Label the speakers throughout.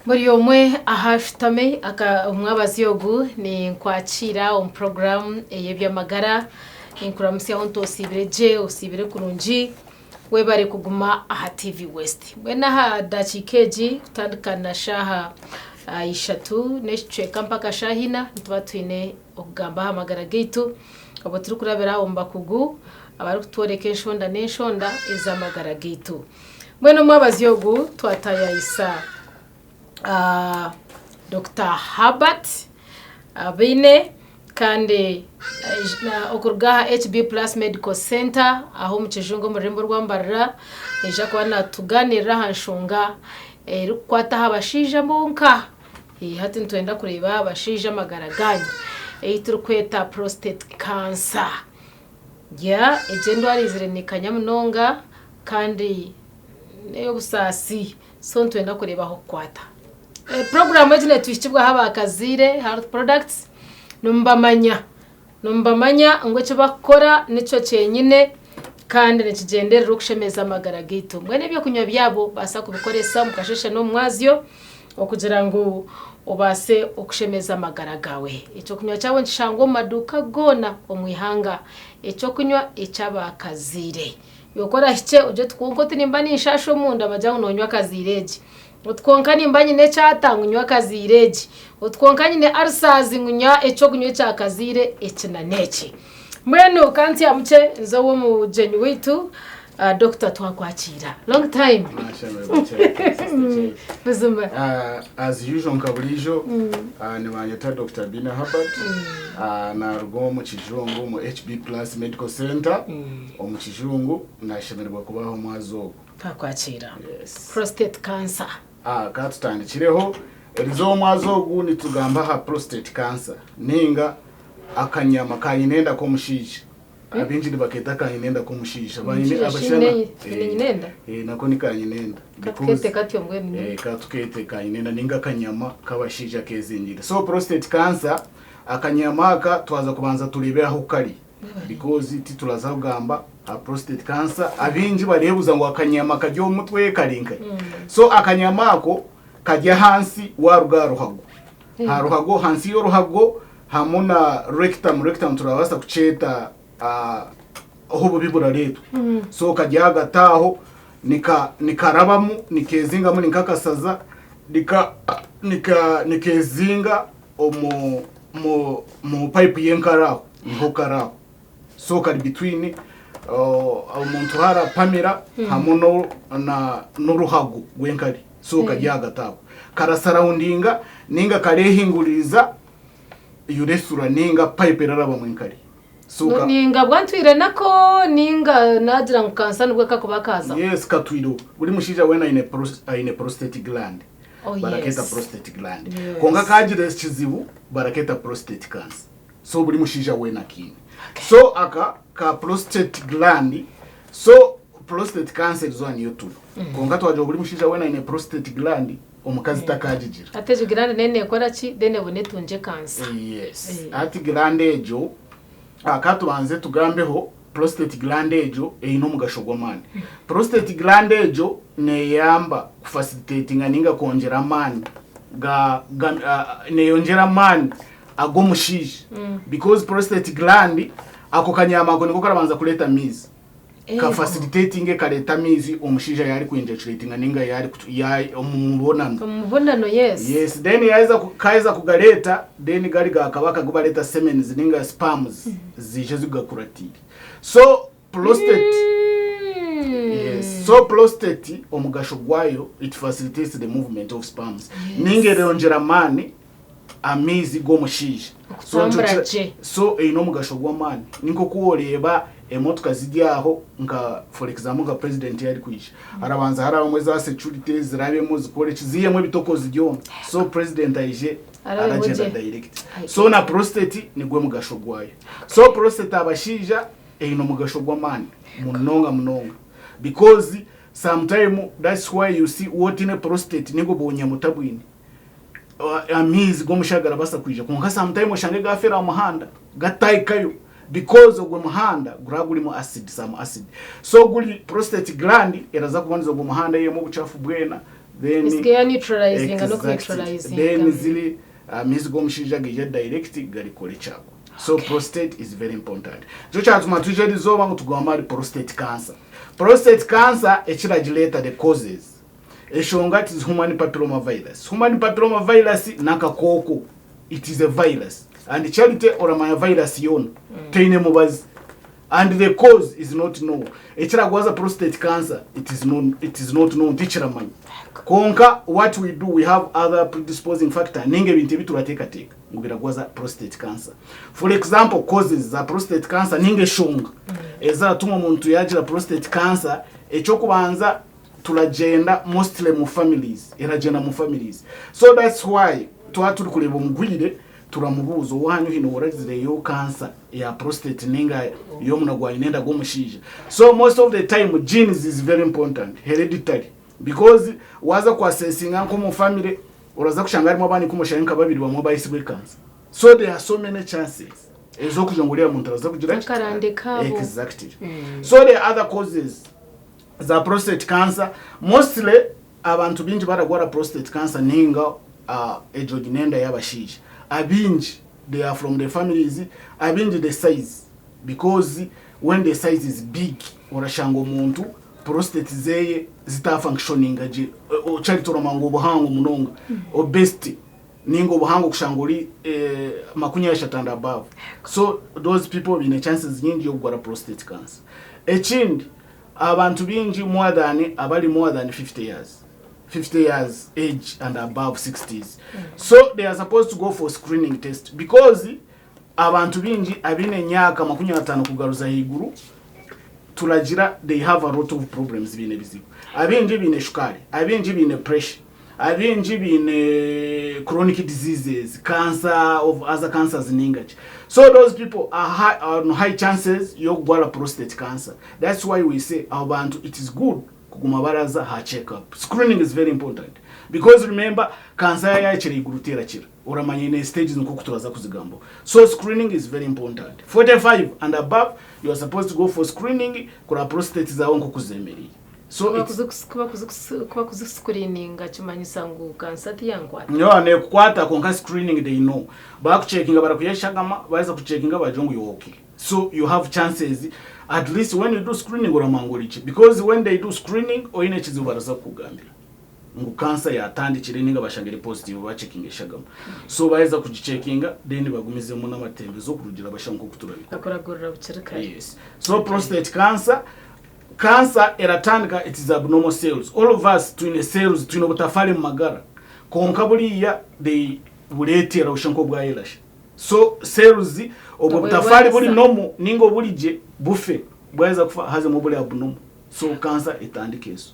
Speaker 1: Buri omwe ahu ashutami omwabazyo ogu ninkwakiira omu puroguraamu ey'eby'amagara. Ninkuramutsya ahu nti osiibire gye, osiibire kurungi, webare kuguma aha TV West. Mbwenu aha dakiika egi kutandika na shaaha ishatu n'ekicweka mpaka shaaha ina nituba twine okugamba aha magara gaitu obwo turikurabira omu bakugu abarikutworeka enshonda n'enshonda ez'amagara gaitu. Mbwenu omwabazyo ogu twataayaayisa Dokita Herbert Baine kandi okuruga aha HB Plus Medical Centre aha omu Kijungu omu rurembo rwa Mbarara naija kuba naatugaaniirira aha nshonga erikukwata aha bashaija bonka. Hati nitwenda kureeba abashaija amagara gaanyu ei turikweta prostate cancer. Yeah, egyo endwara eizire neekanya munonga kandi n'ey'obusaasi so nitwenda kureeba ah'okukwata. Puroguraamu egi neetuhikibwaho aba Kazaire Health Products, nimubamanya, nimubamanya ngu eki barikukora nikyo kyenyine kandi nikigyenderera okushemeza amagara gaitu. Mbwenu ebyokunywa byabo obaasa kubikoresa omu kasheeshe n'omu mwazyo okugira ngu obaase okushemeza amagara gaawe. Eky'okunywa kyabo nikishangwa omu maduuka goona omu ihanga. Eky'okunywa eky'abakazaire. Iwe ku orahikye ogire oti kwonka oti nimba ninshaasha omunda bagira ngu noonywa kazaire egi. Oti kwonka nimba nyine ekyata ngu nywa kazaire egi. Oti kwonka nyine ulcers ngu nywa eky'okunywa ekya kazaire eki na n'eki. Mbwenu ka ntyamukye nze ow'omugyenyi waitu Doctor twakwakiira. Long time.
Speaker 2: Nashemererwa cyane, Sister Jane.
Speaker 1: Buzima.
Speaker 2: As usual nka buriijo nibanyeta Dr. Bina Herbert naruga omu Kijungu omu HB Plus Medical Center omu Kijungu nashemererwa kubaho omwazi ogu.
Speaker 1: Twakwakiira. Yes. Prostate cancer.
Speaker 2: Ka tutandikireho erizooba omwazi ogu nitugamba aha prostate cancer ninga akanyama ka nyinenda k'omushaija. Abaingi nibakeeta ka nyinenda k'omushaija. Baine
Speaker 1: Omushaija shi
Speaker 2: abashana
Speaker 1: nyine nyine nyinenda?
Speaker 2: Eh, nako ni ka nyinenda.
Speaker 1: Ka
Speaker 2: Because
Speaker 1: tukeete katyo mbwenu.
Speaker 2: eh, ka tukeete ka nyinenda ninga akanyama k'abashaija akeezingire. So prostate cancer akanyama aka twaza kubanza tureebe ahu kari because tituraza kugamba aha prostate cancer abaingi bareebuza ngu akanyama kari omu mutwe kari nkahi. So akanyama ako kari ahansi waaruga aha ruhago. Aha ruhago ahansi y'oruhago hamwe na rectum, rectum turabaasa kukyeta ahu obubi burareetwa. So kari ahagati aho nika nikarabamu nikeezingamu ni nk'akasaza nika nika nikeezinga omu mu mu pipe y'enkari aho niho kari aho. So kari between omuntu ahu arapamira hamwe no na n'oruhago rw'enkari. So kari ahagati aho. Karasarawundinga ninga karehinguririza urethra ninga pipe erarabamu enkari.
Speaker 1: So ka Ninga bwantwire nako ninga nagira ngu kansa nibwo kakuba kazaho.
Speaker 2: Yes katwireho. Buri mushaija weena aine aine prostate gland.
Speaker 1: Oh
Speaker 2: Barakeeta
Speaker 1: yes.
Speaker 2: prostate gland.
Speaker 1: Yes.
Speaker 2: Kwonka kagira ekizibu barakeeta prostate cancer. So buri mushaija weena akiine. So aka ka prostate gland so prostate cancer erizoba niyo turi. Kwonka twagira ngu buri mushaija weena aine prostate gland omukazi takagigira.
Speaker 1: Hati egyo gland neyo nekora ki? Then ebone etungye kansa.
Speaker 2: Yes. Hati gland egyo ka tubanze tugambeho prostate gland egyo eine omugasho gw'amaani. Prostate gland egyo neyamba kufacilitatinga ninga kwongyera amaani ga, ga, neyongyera amaani ag'omushaija because prostate gland ako kanyama ako niko karabanza kureeta amaizi. Ka facilitatinge kareeta amaizi omushaija yaari ku injeculatinga ninga yaari omu mubonano.
Speaker 1: Omu mubonano yes.
Speaker 2: Yes then yaaheza kaaheza kugareeta then gari gakaba akagubareeta semens ninga sperms ziije zigakuratiire. So prostate yes so prostate omugasho gwayo it facilitates the movement of sperms ninga erongyera amaani amaizi g'omushaija. So
Speaker 1: Okutambura
Speaker 2: nikyo
Speaker 1: gye.
Speaker 2: so eine omugasho gw'amaani. Ni nk'oku oreeba emotoka ziri aho nka for example nka president yaari kwija arabanza harabamu eza security zirabemu zikore ki ziihemu ebitokozi byona so president aije
Speaker 1: Arabemu
Speaker 2: aragyenda
Speaker 1: gye.
Speaker 2: direct.
Speaker 1: I
Speaker 2: So
Speaker 1: get
Speaker 2: na
Speaker 1: it.
Speaker 2: prostate nigwo mugasho gwayo. So prostate abashaija eine omugasho gw'amaani munonga munonga because sometime that's why you see waaba otiine prostate ninga obunyamuta bwine amaizi g'omushaija garabaasa kwija kwonka sometime oshange gaafeera aha muhanda gatahikayo because ogwo muhanda guraba gurimu acid some acid so guri prostate gland eraza kuboneza ogwo muhanda eihemu obucaafu bwena. Then
Speaker 1: Esigaye ya neutralizinga
Speaker 2: Exactly.
Speaker 1: n'okuneutralizinga.
Speaker 2: Then ziri amaizi g'omushaija gaija direct garikora ekyago. So prostate is very important. Nikyo kyatuma twija erizooba ngu tugamba ahari prostate cancer. Prostate cancer ekiragireeta the causes. Eshonga it is human papilloma virus. Human papilloma virus n'akakooko. It is a virus. And Charity oramanya virus yoona teine mubazi. And the cause is not known. Ekiragwaza prostate cancer it is known, it is not known tikiramanywa. Kwonka what we do we have other predisposing factor ninga ebintu ebi turateekateeka ngu biragwaza prostate cancer. For example causes za prostate cancer ninga eshonga eziratuma omuntu yagira prostate cancer ekyokubanza turagyenda mostly mu families eragyenda mu families so that's why twaba turi kureeba omugwire turamubuuza owanyu haine owaragizireyo cancer ya prostate ninga y'omunwa gwa nyina enda gw'omushaija so most of the time genes is very important hereditary because waza kuassessinga nk'omu family oraza kushanga harimu abaana ikumi nka babiri bamwe bahisibwe cancer so there are so many chances ez'okugira ngu uriya muntu araza kugira ki?
Speaker 1: Akarande kabo.
Speaker 2: Exactly. So there are other causes za prostate cancer mostly abantu bingi baragwara prostate cancer ninga egyo nenda y'abashaija abingi they are from the families abingi the size because when the size is big orashanga omuntu prostate zeye zitafunctioninga gye okyaritoroma ngu obuhango munonga obesity ninga obuhango kushanga ori 30 and above so those people baine chances nyingi y'okugwara prostate cancer. Ekindi abantu bingi more than abari more than 50 years 50 years age and above 60s so they are supposed to go for screening test because abantu bingi abaine emyaka 50 kugaruza ahaiguru turagira they have a lot of problems biine ebizibu abingi biine shukaari abingi biine pressure abingi biine chronic diseases cancer of other cancers ninga ki so those people are high, are on high chances y'okugwara prostate cancer that's why we say abo bantu it is good kuguma baraza ha check up screening is very important because remember cancer yayakira iguru terakira oramanya ine stages nkoku turaza kuzigambo so screening is very important 45 and above you are supposed to go for screening kuraba prostate zawe nkoku zemereire so it's
Speaker 1: Kuba kuziscreeninga kimanyisa ngu kansa tiyankwata.
Speaker 2: No, nekukwata konka screening they know bakucheckinga barakuya eshagama baza kucheckinga bagira ngu you okay so you have chances at least when you do screening oramanya ngu oriki because when they do screening oine ekizibu baraza kukugambira ngu cancer yatandikire ninga bashangire positive bacheckinga eshagama so baheza kugicheckinga then bagumizemu n'amatembezo kurugira basha nkoku turabikora
Speaker 1: Bakuragurira bukiri kare.
Speaker 2: Yes. So prostate cancer cancer eratandika it is abnormal cells. All of us twine cells twine obutafari mu magara. Konka buriya they buretera busha nk'obwayerasha. So cells obwo
Speaker 1: Obwo
Speaker 2: butafari buri
Speaker 1: bwayerasa.
Speaker 2: normal ninga oburigye bufe bwaheza kufa hazemu oburi abnormal. So cancer etandika eso.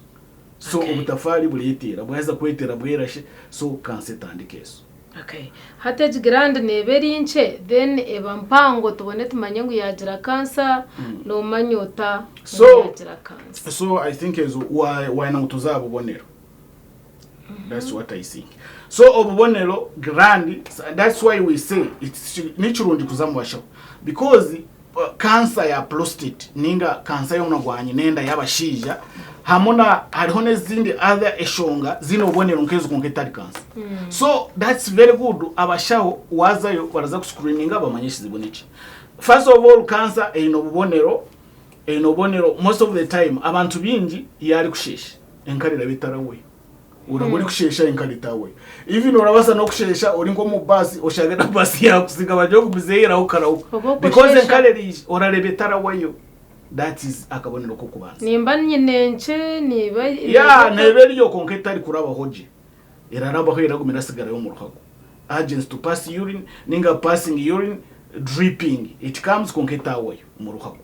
Speaker 2: So obutafari buretera bwaheza kwetera bwerashe so cancer etandika eso.
Speaker 1: Okay. Hati egi gland neeba eri nkye then eba mpango tubone tumanye ngu yaagira kansa noomanya ota ngu yaagira kansa.
Speaker 2: So I think ezo waayenda ngu tuze aha bubonero that's what I think. So obubonero gland that's why we say it's ni kirungi kuza mu bashaho because cancer ya prostate ninga cancer y'omunwa gwa nyina enda y'abashaija hamwe na hariho n'ezindi other eshonga ziine obubonero nk'ezo kwonka etari cancer. So that's very good abashaho waazayo baraza kuscreeninga bamanye ekizibu niki. First of all cancer eine obubonero eine obubonero most of the time abantu baingi yaarikusheesha enkari eraba etarahwayo. Oraba orikusheesha enkari etahwayo. Even orabaasa n'okusheesha ori nk'omu baasi oshange na baasi yaakusiga bagire ngu muzeeyi rahuka rahuka.
Speaker 1: Oba
Speaker 2: Because
Speaker 1: okusheesha.
Speaker 2: enkari eriija orareeba etarahwayo. That is akabonero k'okubanza.
Speaker 1: Nimba nyine nkye niba
Speaker 2: Yeah, neeba eriyo kwonka etari kurabaho gye. Erarabaho eraguma erasigarayo omu ruhago. Urgency to pass urine ninga passing urine dripping it comes kwonka etahwayo omu ruhago.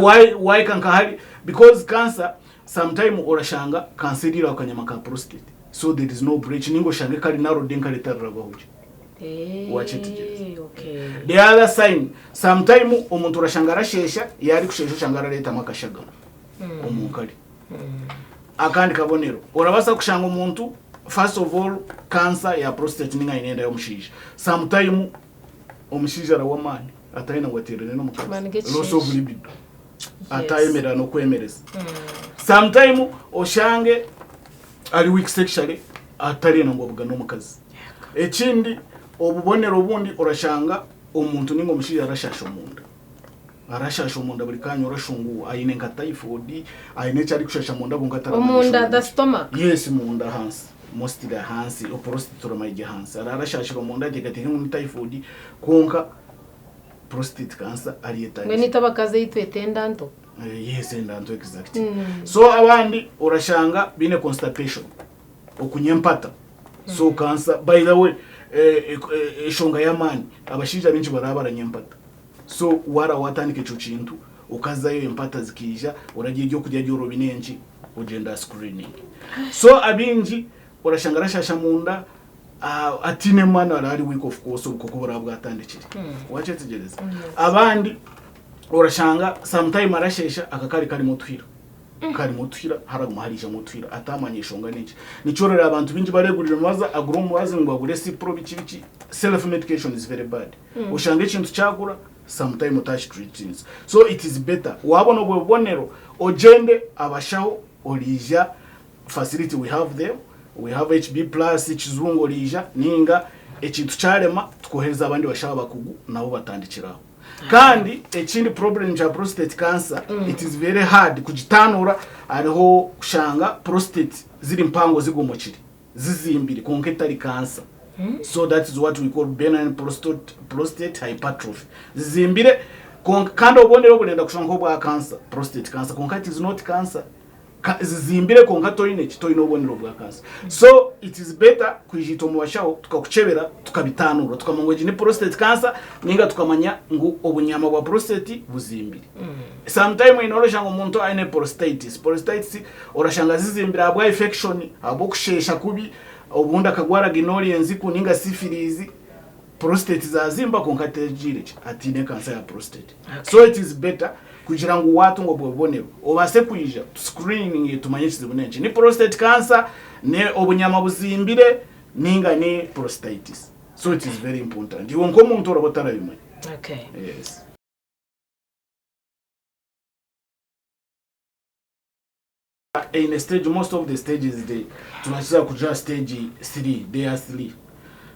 Speaker 2: Why why kanka hari because cancer sometime orashanga cancer eriire aha kanyama ka prostate so there is no breach ninga oshange kari narrowed enkari etarirabaho gye. Wakyetegyereza. The other sign sometime omuntu orashanga arasheesha yaarikusheesha oshanga arareetamu akashagama omu nkari. Akandi kabonero orabaasa kushanga omuntu first of all cancer ya prostate ninga aine enda y'omushaija sometime Omushaija arahwa amaani atayenda ngu ateerane n'omukazi.
Speaker 1: Amaani g'ekisheeshe.
Speaker 2: Loss of libido. Atayemerera n'okwemereza. Sometime oshange Ari weak sexually atarenda ngu abugane omukazi. Ekindi obubonero obundi orashanga omuntu ninga omushaija arashasha omunda. Arashasha omunda buri kanya orashusha ngu aine nka typhoid, aine eki arikushasha munda kwonka ataramanya
Speaker 1: Omunda
Speaker 2: eshonga
Speaker 1: the
Speaker 2: egi.
Speaker 1: stomach.
Speaker 2: Yes munda ahansi mostly ahansi prostate oramanya eri ahansi. Arara ashashire omunda ateekateeka ngu ni typhoid kwonka prostate cancer ariyo
Speaker 1: Mbwenu
Speaker 2: etandikire.
Speaker 1: itwe abakazi ei tweta enda nto.
Speaker 2: Yes enda nto exact. So abandi orashanga baine constipation okunywa empata so cancer by the way eshonga y'amaani abashaija baingi baraba baranywa empata so waraba watandika ekyo kintu okazayo empata zikaija orarya ebyokurya byorobi n'enki ogyenda aha screening so abaingi orashanga arashasha munda ataine maani araba ari weak of course obukooko buraba bwatandikire wakyetegyereza abandi Orashanga sometime arashesha aka kari karimu otuhira karimu otuhira haraguma hariijamu otuhira atamanya eshonga nenki. Nikyo orareba abantu bingi baregurira emibazi agura omubazi ngu agure cipro biki biki self medication is very bad. Oshanga ekintu kyagura sometime otaki treatinze. So it is better wabona obwo bubonero ogyende abashaho oriija facility we have them we have HB plus kizungu oriija ninga ekintu kyarema tukohereza abandi bashaho abakugu nabo batandikire aho. Kandi ekindi problem kya prostate cancer it is very hard kugitaanura hariho kushanga prostate ziri mpango zigomokire zizimbire kwonka etari cancer so that is what we call benign prostate, prostate hypertrophy zizimbire kwonka kandi obubonero oburenda kushusha nk'obwa cancer prostate cancer kwonka it is not cancer Zizimbire kwonka toine ki? Toine obubonero bwa kansa. So it is better kwija itwe omu bashaho tukakukyebera tukabitaanura tukamanya ngu egi ni prostate cancer ninga tukamanya ngu obunyama bwa prostate buzimbire. Sometime oine orashanga omuntu aine prostatitis. Prostatitis orashanga zizimbire ahabwa infection, ahabw'okusheesha kubi, obundi akagwara gonorrhea enziku ninga syphilis. Prostate zazimba kwonka tegiire ki ataine cancer ya prostate. So it is better kugira ngu watunga obwo bubonero obaase kwija tu screeninge tumanye ekizibu nenki. Ni prostate cancer, ni obunyama buzimbire ninga ni prostatitis. So it is very important. Iwe nk'omuntu oraba otarabimanya.
Speaker 1: Okay.
Speaker 2: Yes. Eine stage most of the stages they tubakiza kugira stage 3 they are 3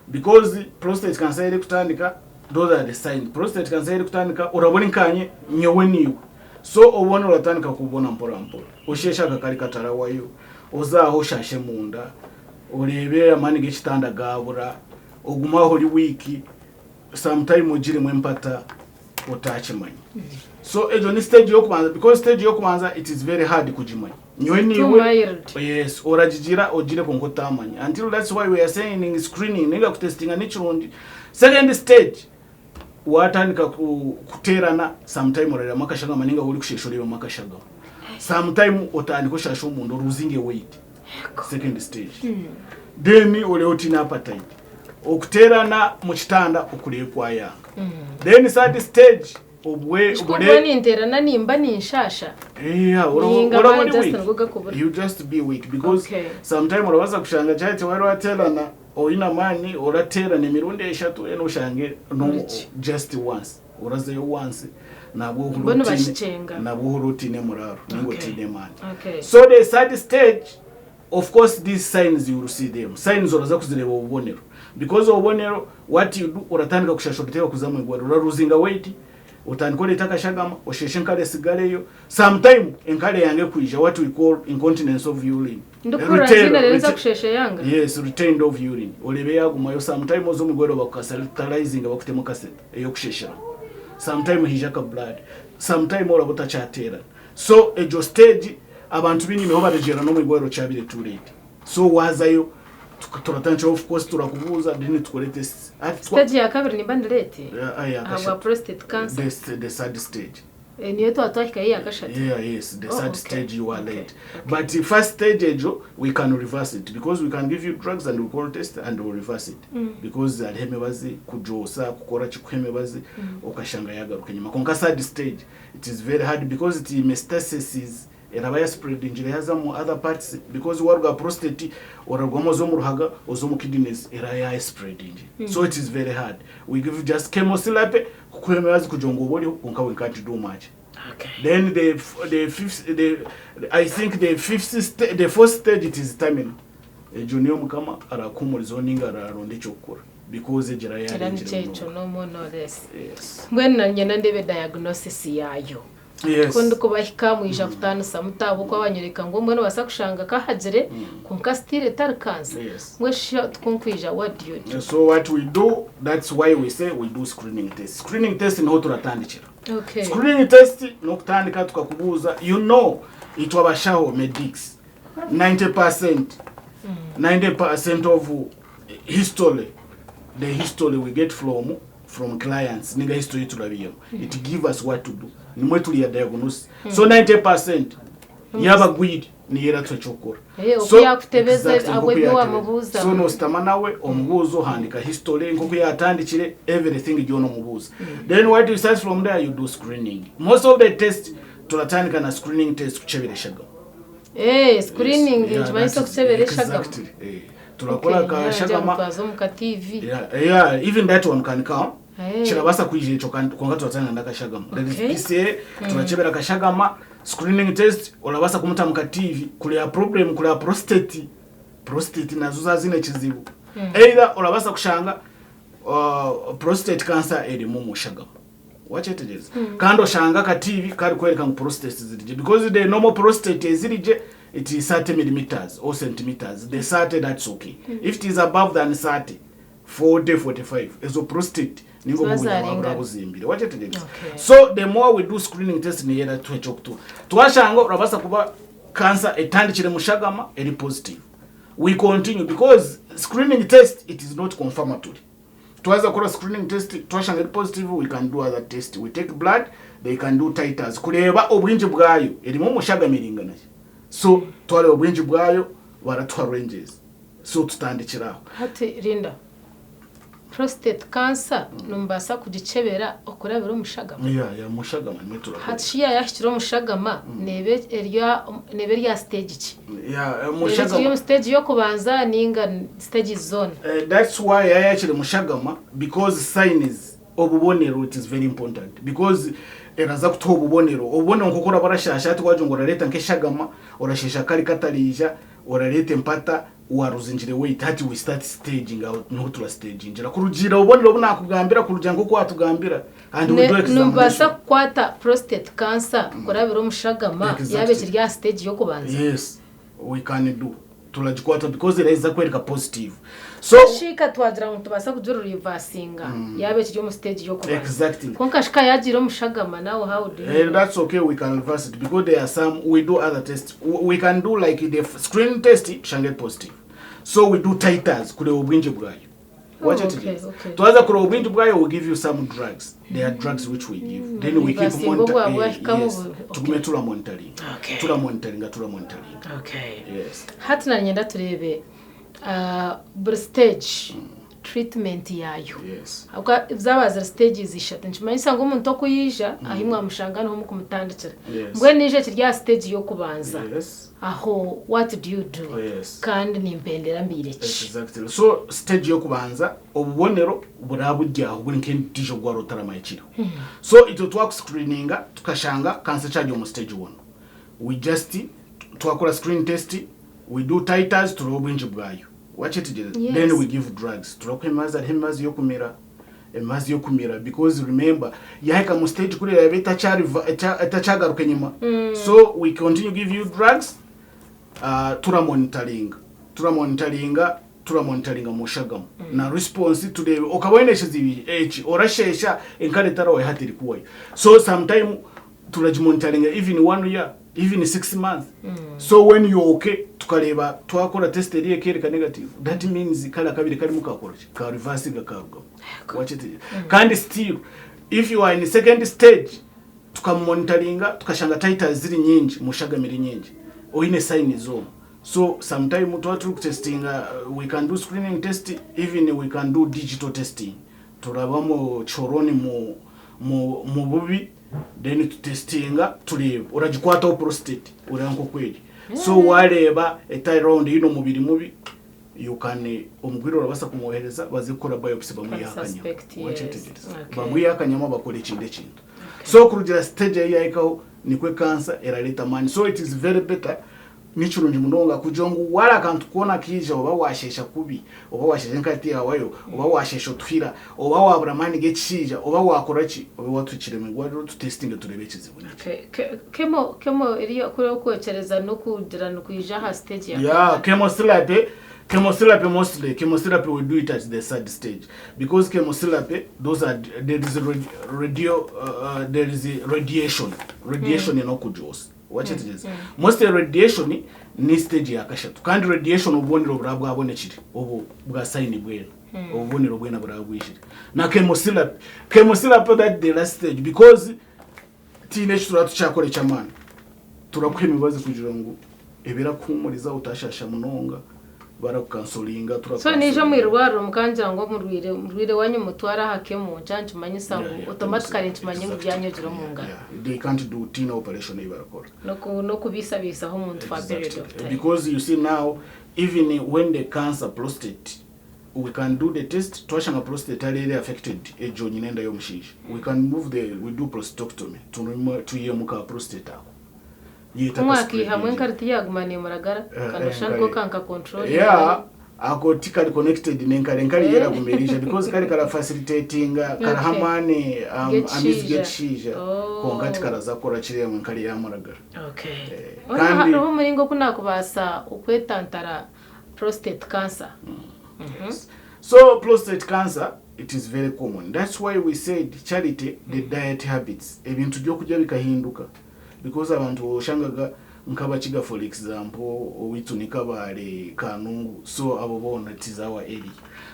Speaker 2: because prostate cancer eri kutandika those are the signs prostate cancer eri kutandika orabona nkanye nyowe niiwe so obone oratandika kubona mpora mpora osheshe akakari katarawayo ozaho oshashe munda orebe amani g'ekitanda gabura ogume aho ori weak sometime ogiremu empata otakimanya so egyo ni stage yokubanza because stage yokubanza it is very hard kugimanya nyowe
Speaker 1: Too
Speaker 2: niiwe
Speaker 1: mild.
Speaker 2: yes oragigira ogire kwonka otamanya until that's why we are saying screening ninga kutestinga ni kirungi second stage watandika kuteerana sometime orareebamu akashagama ninga orikushesha oreebemu akashagama sometime otandika oshasha omunda oluzinge weight second stage then oreeba otiine appetite Okuteerana mu kitanda okureeba kwayanga. Then third stage obwe
Speaker 1: Kikuru
Speaker 2: bure
Speaker 1: kuba ninteerana nimba ninshaasha.
Speaker 2: Yeah, oraba
Speaker 1: Ninga
Speaker 2: oraba
Speaker 1: amaani
Speaker 2: ori
Speaker 1: just
Speaker 2: weak.
Speaker 1: nigo gakubura.
Speaker 2: You just be weak because
Speaker 1: Okay.
Speaker 2: sometime orabaasa kushanga kyahati waaba orateerana oine amaani orateerana emirundi eshatu then oshange no
Speaker 1: Oriki.
Speaker 2: just once orazeyo once nabwo ohurira
Speaker 1: Mbwenu
Speaker 2: otiine
Speaker 1: bakikyenga.
Speaker 2: nabwo ohurira otiine muraaro ninga
Speaker 1: Okay.
Speaker 2: otiine maani.
Speaker 1: Okay.
Speaker 2: So the third stage Of course these signs you will see them. Signs oraza kuzireeba obubonero. Because obubonero what you do oratandika kushasha orikuteeka kuza mwigwariro ora losinga weight, otandike oreete akashagama, osheshe enkari etsigareyo. Sometime enkari eyange kwija what we call incontinence of urine.
Speaker 1: Ndikuhurira ntiine reero nza kushesha eyanga.
Speaker 2: Yes, retained of urine. Oreebe yagumayo sometime oze omwigwariro bakucatheterizinge bakutemu catheter eyokushesheramu. Sometime haija aka blood. Sometime oraba otakyateerana. So egyo stage abantu baingi niho baregyera n'omu irwariro kyabire too late. So waazayo turatandikiraho of course turakubuuza then tukore tests. Hati twa
Speaker 1: Stage ya kabiri nimba ndi late
Speaker 2: Ah, ya
Speaker 1: ahabwa
Speaker 2: kashatu.
Speaker 1: prostate cancer.
Speaker 2: The third stage.
Speaker 1: Eh, niyo twaba twahikayo eya kashatu.
Speaker 2: Yeah, yes, the
Speaker 1: Oh,
Speaker 2: third
Speaker 1: okay.
Speaker 2: stage you are
Speaker 1: Okay,
Speaker 2: late.
Speaker 1: okay.
Speaker 2: But the first stage egyo we can reverse it because we can give you drugs and we call test and we reverse it. Because hariho emibazi kujoosa kukora ki kuha emibazi okashanga yagaruka enyima. Kwonka third stage It is very hard because it metastasis eraba ya spreadingire yaza mu other parts because waruga aha prostate orarugwamu oze omu ruhaga oze omu kidneys eraba ya spreadingire so it is very hard we give just chemotherapy kukuha emibazi kugira ngu obe oriho kwonka we can't do much. Then the the fifth the I think the fifth sta- the fourth stage it is terminal. Egyo niyo mukama arakuhumurizaho ninga araronda ekyokukora because egyo
Speaker 1: Era
Speaker 2: erayarengire
Speaker 1: nikyo ekyo
Speaker 2: munonga.
Speaker 1: no more no less.
Speaker 2: Yes.
Speaker 1: Mbwenu nanye nandebe diagnosis yaayo.
Speaker 2: Yes.
Speaker 1: Ku ndikubahika mwija kutaanisa muta ahabw'okuba banyoreka ngu mbwenu nobaasa kushanga kahagire kwonka still etari cancer.
Speaker 2: Yes.
Speaker 1: Mbwenu shi tikunkwija what do you do?
Speaker 2: So what we do, that's why we say we do screening test. Screening test niho turatandikira.
Speaker 1: Okay.
Speaker 2: Screening test nokutandika tukakubuuza you know itwe abashaho medics 90% 90% of history the history we get from from clients ninga history turabiyemu it give us what to do nimwe turi ya diagnosis so 90% yabagwire niyo eratuha ekyokukora
Speaker 1: Eh, oku yakutebeza
Speaker 2: exactly,
Speaker 1: abwe
Speaker 2: nkoku
Speaker 1: ebi
Speaker 2: yakutebeza.
Speaker 1: wamubuuza.
Speaker 2: so nositama nawe omubuuza ohandika history nkoku yatandikire everything gyona omubuuza then what you start from there you do screening most of the test turatandika na screening test kuchebera eshagama
Speaker 1: Eh, screening
Speaker 2: Yes, yeah,
Speaker 1: nikimanyisa
Speaker 2: that is-
Speaker 1: okuchebera eshagama.
Speaker 2: exactly, eh. turakora
Speaker 1: Okay,
Speaker 2: kashagama
Speaker 1: twaza omu ka TV.
Speaker 2: yeah, yeah, even that one can come
Speaker 1: Eh.
Speaker 2: kirabasa kwija ekyo kandi kwonka turatandika nakashagama there is
Speaker 1: Okay.
Speaker 2: PCA turachebera kashagama screening test orabasa kumuta mu ka TV kureba problem kureba prostate prostate nazo zazine ekizibu either orabasa kushanga prostate cancer erimu mushagama wakyetegereza kandi oshanga aka TV kari kwereka ngu prostate zirigye because the normal prostate ezirigye it is 30 millimeters or centimeters the 30 that's okay if it is above than 30 40 45 ezo prostate ningo
Speaker 1: Ziba
Speaker 2: obunya
Speaker 1: zaringana.
Speaker 2: bwabura buzimbire wakyetegereza
Speaker 1: Okay.
Speaker 2: so the more we do screening test niyera tuha ekyokutuha twashanga orabasa kuba cancer etandikire mushagama eri positive we continue because screening test it is not confirmatory twaza kukora screening test twashanga eri positive we can do other test we take blood they can do titers kureeba obwingi bwayo erimu omushagama eringana ki so twareba obwingi bwayo baratuha ranges so tutandikira aho
Speaker 1: Hati rinda. Prostate cancer nimubaasa kugikyebera okurabira omu shagama?
Speaker 2: Yeah, yeah, mushagama nimwe turakora.
Speaker 1: Hati shi yaayahikire omu shagama neeba eri neeba eri aha stage ki?
Speaker 2: Yeah,
Speaker 1: Neeba ekiri
Speaker 2: mushagama.
Speaker 1: omu stage y'okubanza ninga stages zoona?
Speaker 2: That's why yayakire mushagama because signs obubonero it is very important because eraza kutuha obubonero obubonero nkoku oraba orashasha hati wagira ngu orareeta nk'eshagama orashesha kari katariija orareeta empata waruzingire weight hati we start staging aho niho tura stagingira kurugiira obubonero obu nakugambira kurugiira nkoku watugambira and we do
Speaker 1: Nimubaasa
Speaker 2: examination
Speaker 1: kukwata prostate cancer kurabira omu shagama
Speaker 2: Exactly.
Speaker 1: yaaba ekiri aha stage y'okubanza?
Speaker 2: Yes we can do turagikwata because eraheza kwereka positive so
Speaker 1: Shi ka twagira ngu nitubaasa kugirurivasinga yaaba ekiri omu stage y'okubanza.
Speaker 2: Exactly.
Speaker 1: Kwonka shi ka yaagiire omu shagama now how do you
Speaker 2: Eh, that's okay we can reverse it because there are some we do other tests we can do like the screen test tushange positive so we do titers kureba obwingi bwayo
Speaker 1: Oh,
Speaker 2: Watch it
Speaker 1: okay,
Speaker 2: is.
Speaker 1: okay.
Speaker 2: Twaza kureba obwingi bwayo we give you some drugs there are drugs which we give then we keep
Speaker 1: Reversing
Speaker 2: monitor
Speaker 1: obwa
Speaker 2: eh,
Speaker 1: bwahikamu
Speaker 2: yes
Speaker 1: bu- okay.
Speaker 2: tugume tura monitoring
Speaker 1: Okay.
Speaker 2: tura monitoringa tura monitoringa
Speaker 1: Okay.
Speaker 2: yes
Speaker 1: Hati nanyenda tureebe buri stage treatment yaayo.
Speaker 2: Yes.
Speaker 1: Ahabw'okuba zaaba ziri stages ishatu nikimanyisa ngu omuntu oku yaija ahi mwamushanga niho murikumutandikira.
Speaker 2: Yes.
Speaker 1: Mbwenu ija ekiri aha stage y'okubanza
Speaker 2: Yes.
Speaker 1: aho what do you do?
Speaker 2: Yes.
Speaker 1: Kandi nimpendera mbiire ki?
Speaker 2: Exactly. So stage y'okubanza obubonero buraba buri aho buri nk'endiijo ogwara otaramanya ekiriho. So itwe twakuscreeninga tukashanga cancer ekyari omu stage one. We just twakora screen test we do titers turebe obwingi bwayo. Wakyetegyereza?
Speaker 1: Yes.
Speaker 2: Then we give drugs. Turakuha emibazi hariho emibazi y'okumira emibazi y'okumira because remember yahika mu stage kuri eraba etakyari etakyagaruka enyima. So we continue give you drugs turamonitaringa turamonitaringa turamonitaringa mu shagama na response tureebe okaba oine ekizibu eki orasheesha enkara etarawayo hati erikuwayo so sometime turagimonitaringa even one year even 6 months so when you okay tukareeba twakora test eri ekereka negative that means kare akabiri karimu kakora ki ka reversinga karugamu wakyetegyereza kandi still if you are in second stage tukamonitaringa tukashanga titers ziri nyingi mushagama eri nyingi oine sign zoona so sometime tuba turi kutestinga we can do screening test even we can do digital testing turaba mu choroni mu mu mu bubi then tutestinga tureeba oragikwataho prostate oreba nk'oku eri so wareeba etari round eine omubiri mubi you can omugwire orabasa kumwohereza baze kukora biopsy bamwihe akanyama
Speaker 1: Suspect, yes.
Speaker 2: Wakyetegyereza?
Speaker 1: Okay.
Speaker 2: Bamwihe akanyama bakore ekindi ekintu. So kurugira stage ei yahikaho nikwe cancer erareta amaani. So it is very better Nikirungi munonga kugira ngu waara akantu koona kaija oba waasheesha kubi, oba waasheesha enkari tiyahwayo, oba waasheesha otuhira, oba waabura amaani g'ekishaija, oba waakora ki, obe waatuhikire omu irwariro tutesitinge tureebe ekizibu niki.
Speaker 1: Chemo, chemo eri okwokyereza n'okugira nikwija aha stage ya
Speaker 2: Yeah,
Speaker 1: kataano.
Speaker 2: chemotherapy, chemotherapy mostly, chemotherapy we do it at the third stage because chemotherapy those are there is radio there is radiation, radiation n'okugyosa. Wakyetegyereza? Mostly radiation ni stage ya kashatu kandi radiation obubonero buraba bwabonekire obu bwa sign bwena obubonero bwena buraba bwijire na chemotherapy chemotherapy that the last stage because tiine eki turaba tukyakora eky'amaani turakuha emibazi kugira ngu ebe erakuhumuriza otashasha munonga barakukansoringa
Speaker 1: So naija omu irwariro mukangira ngu omurwaire omurwaire wanyu mutware aha chemo nkya nikimanyisa ngu automatically nikimanya ngu byanyogire omu ngaro.
Speaker 2: Yeah, they can't do tiine operation ei barakora.
Speaker 1: N'oku n'okubiisabaisaho omuntu for a period of time.
Speaker 2: Because you see now even when the cancer prostate we can do the test twashanga prostate ari eri affected egyo nyine enda y'omushaija we can move the we do prostatectomy twihemu ka prostate ako.
Speaker 1: Kumwakiihamu enkari tiyaguma nemuragara kandi oshusha niko kanka control
Speaker 2: Yeah, ako tikari connected nenkari enkari yo eraguma eriija because kari kara facilitatinga karaha amaani amaizi g'ekishaija kwonka tikaraza kukora kiriya ngu enkari yamuragara.
Speaker 1: Okay. Kandi hariho omuringo oku nakubaasa okwetantara prostate cancer?
Speaker 2: So prostate cancer it is very common that's why we said Charity the diet habits ebintu by'okurya bikahinduka. Because abantu oshangaga nkabakiga for example oweitu ni Kabale, Kanungu so abo boona it is our area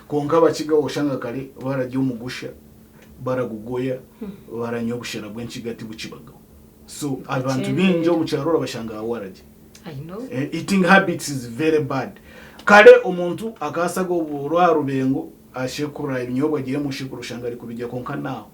Speaker 2: kwonka abakiga oshanga kare bararya omugusha, baragugoya, baranywa obushera bwenkiga tibukibagaho so abantu bingi omukyaro orabashanga aha waragi.
Speaker 1: I know.
Speaker 2: Eating habits is very bad kare omuntu akasaga oburo aha rubengo ashekura ebinyobwa agihe omushekuro oshanga arikubirya kwonka now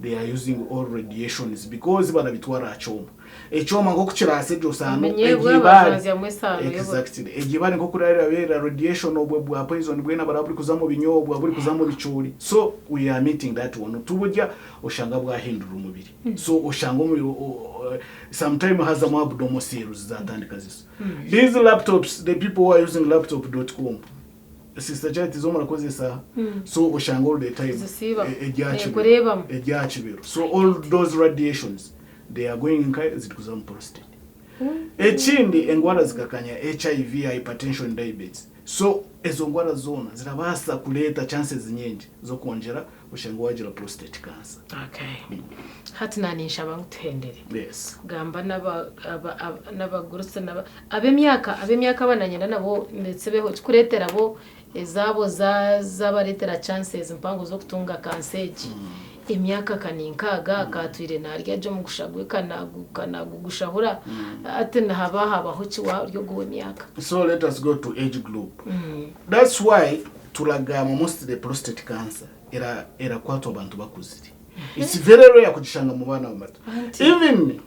Speaker 2: They are using all radiations because barabitwara aha kyoma. Ekyoma nk'oku kiraasa egyo saano,
Speaker 1: Ebinyebwa
Speaker 2: eryo ibaare,
Speaker 1: bajwanzyamu esaano y'obu-
Speaker 2: exactly, eryo ibaare nk'oku rirabeera radiation obwo bwa poison bwena buraba burikuza omu binyobwa, burikuza omu bicoori. So we are meeting that one. Tuburya oshanga bwahindura omubiri. So oshanga omubiri o- o- sometime hazamu abnormal cells zatandika ziso. These laptops, the people who are using laptop dot com, Sister Charity zo murakozesa so oshanga all the time
Speaker 1: Zisiiba.
Speaker 2: erya kibero
Speaker 1: Nekureebamu.
Speaker 2: erya kibero so all those radiations they are going nka ziri kuza mu prostate ekindi engwara zikakanya HIV hypertension diabetes so ezo ngwara zoona zirabaasa kureeta chances nyingi z'okwongyera oshange wagira prostate cancer.
Speaker 1: Okay. Hati naninshaba ngu tuhendere.
Speaker 2: Yes.
Speaker 1: Gamba n'aba aba aba n'abagurusi n'aba ab'emyaka ab'emyaka aba nanyenda nabo ndetse beho kikureetera bo ezaabo za zabareetera chances mpango z'okutunga kansa egi. Emyaka ka ni nkaaga akaatwire naarya gye omugusha gwe kanagu kanagugushahura hati nihaba habaho ki waarya ogu w'emyaka.
Speaker 2: So let us go to age group. That's why turagamba mostly prostate cancer era erakwatwa abantu bakuzire. It's very rare kugishanga mu baana bato.
Speaker 1: Anti.
Speaker 2: Even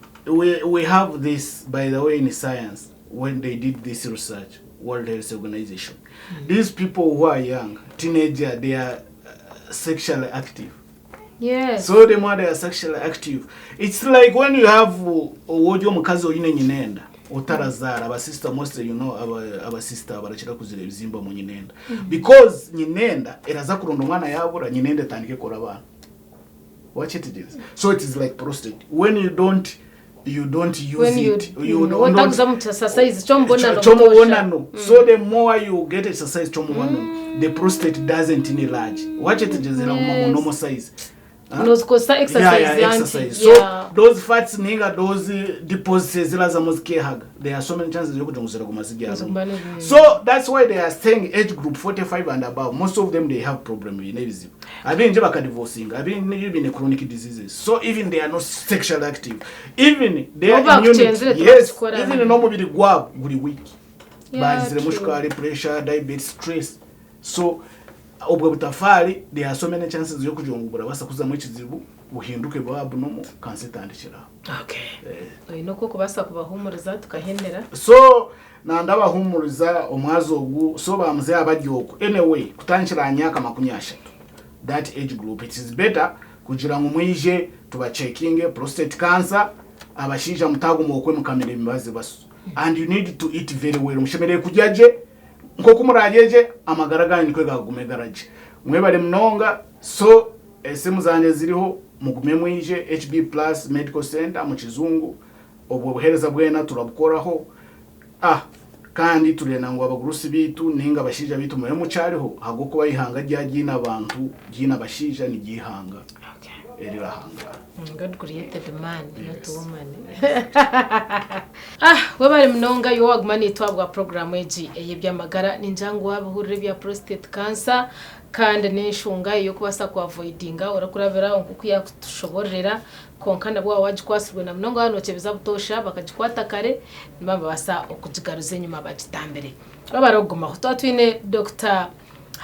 Speaker 2: we have this by the way in science when they did this research World Health Organization. These people who are young, teenager, they are sexually active.
Speaker 1: Yes.
Speaker 2: So the more they are sexually active, it's like when you have owori omukazi oine nyinenda otarazaara aba sister mostly you know aba, aba sister barakira kuzira ebizimba mu nyinenda because nyinenda eraza kuronda omwana yabura nyinenda etandike kora abaana wakyetegyereza so it is like prostate when you don't you don't use
Speaker 1: When you,
Speaker 2: it you don't,
Speaker 1: watakuza mu exercise ky'omubonano
Speaker 2: ky'omubonano so the more you get exercise ky'omubonano the prostate doesn't enlarge wakyetegyereza eraguma mu normal size Huh?
Speaker 1: nozikozesa exercise
Speaker 2: yeah, yeah,
Speaker 1: anti
Speaker 2: exercise.
Speaker 1: yeah.
Speaker 2: So those fats ninga those deposits ezirazamu zikehaga there are so many chances yokugira ngu ziraguma ziryazamo
Speaker 1: Ziguma ni-
Speaker 2: so that's why they are saying age group 45 and above most of them they have problem biine ebizibu Abaingi bakadivosinga, abaingi baine chronic diseases so even they are not sexually active even their
Speaker 1: N'obu
Speaker 2: immunity
Speaker 1: bakukyenzire
Speaker 2: yes
Speaker 1: tibakukikora.
Speaker 2: even n'omubiri gwabo guri weak
Speaker 1: Yeah,
Speaker 2: bagiziremu
Speaker 1: true.
Speaker 2: shukaari pressure diabetes stress so obwo butafaari there are so many chances y'okugira ngu burabaasa kuzamu ekizibu buhinduke bwa abnormal cancer etandikire aho.
Speaker 1: Okay. Oine oku orikubaasa kubahuumuriza tukahendera.
Speaker 2: So nandabahumuriza omwazi ogu so ba mzee abari okwo anyway kutandikira aha myaka 30 that age group it is better kugira ngu mwije tubacekinge prostate cancer. Abashaija mutaguma okwe mukamira emibazi baso, and you need to eat very well. Mushemereire kurya gye. Nk'oku murarye gye, amagara ganyu nikwo gagume garagye. Mwebare munonga. So esimu zangye ziriho, mugume mwije HB Plus Medical Center mu Kizungu. Obwo buheereza bwena turabukoraho. Ah kandi turenda ngu abagurusi baitu ninga abashaija baitu mube mukyariho, ahabw'okuba eihanga rya ryiine abantu, ryiine abashaija niryo ihanga erirahangara.
Speaker 1: God created man, not woman. Ah, webare munonga iwe waguma naitwe ahabwa puroguraamu egi ey'eby'amagara. Ningira ngu waabihurira ebya prostate cancer kandi n'enshonga ey'okubaasa ku avoidinga orikurabira omu nk'oku yaakutushoboororera. Kwonka nabwo waaba waagikwatsirwe na munonga waaba nookyebeza butoosha bakagikwata kare nibaba nibabaasa okugigaruza enyima bagitambire. Webare okugumaho. Twaba twine Dokita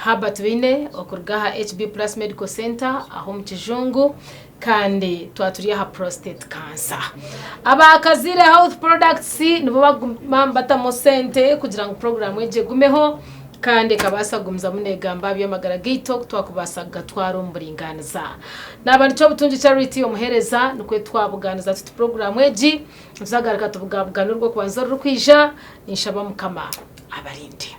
Speaker 1: Herbert Baine okuruga aha HB Plus Medical Centre aha omu Kijungu kandi twaba turi aha prostate cancer. Aba Kaziire Health Products nibo baguma nibatamu sente kugira ngu puroguraamu egi egumeho kandi ekabaasa kugumizamu neegamba aha by'amagara gaitu oku twakubaasa kugatwara omu buringaaniza. Naaba nikyo Butungi Charity omuheereza nikwo twabugaaniza tuti puroguraamu egi nituzagaruka tubugabugane orw'okubanza orurikwija. Ninshaba Mukama abarinde.